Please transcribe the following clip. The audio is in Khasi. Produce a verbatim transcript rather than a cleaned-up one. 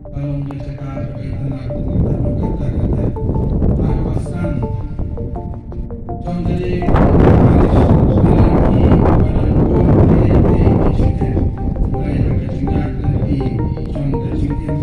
Ka long ka jaka kaba itynnat, kata kata. Ai ba san. Jong ka dei ka parish, ka dei ki ba don bun dei dei ki jingeh. Hynrei ha ka jingïaid lynti jong ka jingim,